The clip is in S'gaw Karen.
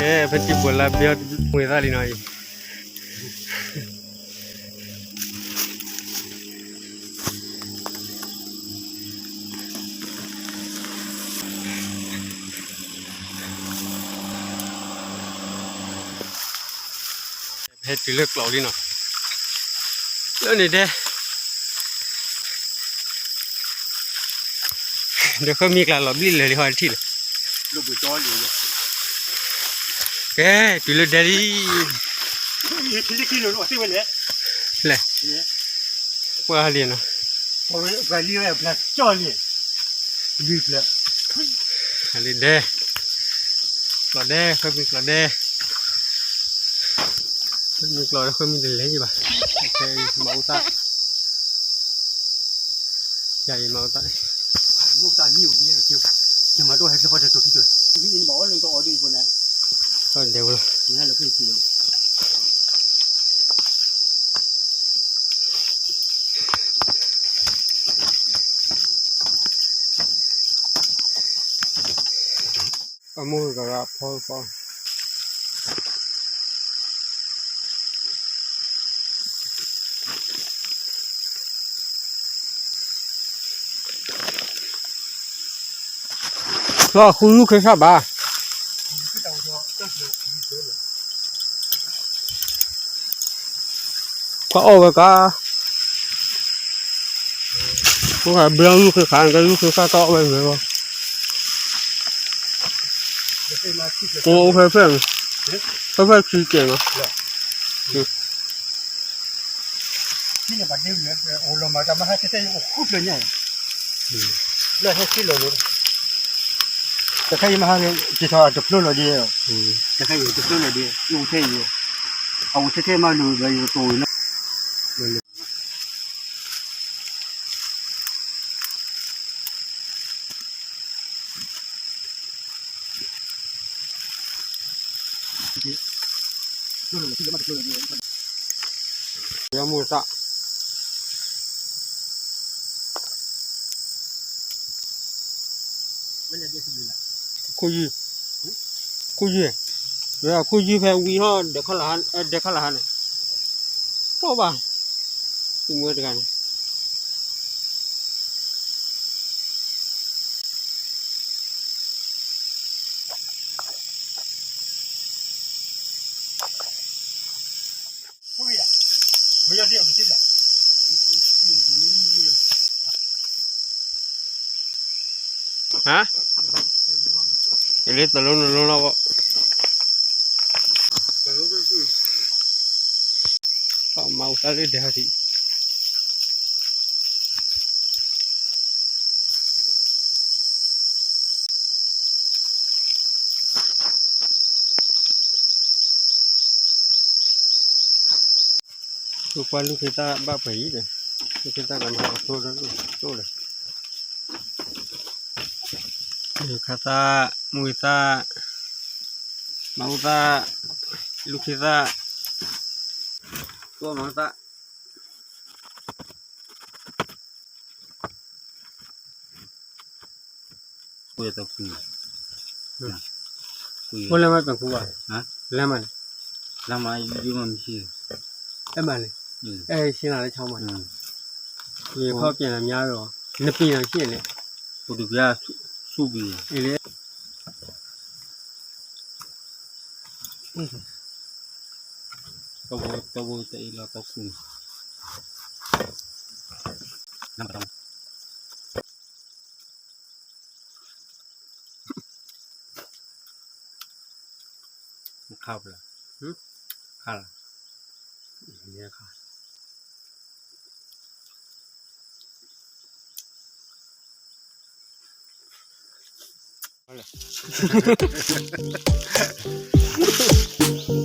ကဲ ဖဲတံၢ်ဘိးလါဘ့အီၣ်တံၢ်မူၤသၣ်လံနီၤအံၤ ဟဲတုၤလၢကျိးလံနီၤ, လၢန့ၣ်ဒဲး ဒီးဃၢမံၤကျါလီၤဘျံၣ်လၢာ်လံဟီထံၣ်လၢၤ, ကဲ တုၤလၢဒဲးလံ, လဲၣ်, ပှၤလံနီၤ, ပှၤလံဝဲ ပှၤကၠီၣ်လံ, လွံၢ်ဖျၢၣ်, လံဒဲး, ကျိးဒဲး ဃၢမံၤကျိးဒဲး, ဃၢမံၤကျိးဒီးဃၢမံၤတလဲၤယံၤဘၣ်, မၤအူသၣ်, ယၤအံၤမၤအူသၣ်, မၤအူသၣ်မံၤအိၣ်ဒံး, ယမၤတအိၣ်ဟဲဖျၢၣ်ဖီတတိၤခံတိၤ, ထီၣ်ဒဲးဝဲလီၤ. အမိၢ်ဂၤဂၤဖီဃီ, လီၤဃုလူၢ်ခ့ဆၣ်ဘၣ်, ကွၢ်အီၣ်ဝဲကါ, ပှၤဘျါလူၢ်ခ့ခါကလူၢ်ခ့ခါကီၢ်အီၣ်ဝဲမ့ၢ်ဂီၢ်, ကိးအိၣ်ဖဲဖဲ, ဖဲဖဲခံကဲးနီၤ. အိၣ်လီၤမၤတၢ်မဟါတဲတဲအိၣ်ဃုဖျၢၣ်ညါ, လၢဟဲခံလီၤလီၤ, တခါအံၤမဟါက့ၤထီၣ်တဖျိလီၤဒံး, တခါအံၤတဖျိလီၤဒံး အိၣ်ထဲအံၤ, အအိၣ်ထဲထဲမးလူၤဘၣ်ယတိၤနီၤ. ယမူသၣ်, ခိၣ်ယုၢ်, ခိၣ်ယုၢ်, ခိၣ်ယုၢ်ဖဲဝံၤဟီၣ် ဒဲးခါလၢဟါန့ၣ်, ပီၢ်ဘၣ်, သူမွဲတဂၤန့ၣ် ဟါ, ယလၢတလိၣ်နလိၣ်လီၤဘၣ်, မၤအူသၣ်လၢဒဲးဟီၣ်ထံး ပှၤလူၢ်ခ့သၣ်ဘၣ်ပှဲၤအံၤဒီး, လူၢ်ခ့သၣ်ကမၤအီၤကျိဒီးကျိဒီး, ခါသၣ်, မူသၣ်, မၤအူသၣ်, လူၢ်ခ့သၣ်, ကျိမၤအူသၣ် ကွံာ်တကွံာ်, ကွံာ်, အိၣ်လၢမ့ၢ်ပှၤကူဘၣ်, ဟါ, လၢမ့ၢ်, လၢမ့ၢ်ယိမ့ၢ်မ့ၢ်, အဲၣ်မးန့ၣ်, အဲၣ်ရှင်းလာတဲ့ချောင်းမး, ယခီပျံၤနၤများတော့, နပျံၤနၤရှင်းလေ, ပတပြားဆူပျံၤ, အံၤလေ တဘိတဘိတအံၤလီၤတခူ, ခါပလၢ, ခါလၢ, ခါ, လၢ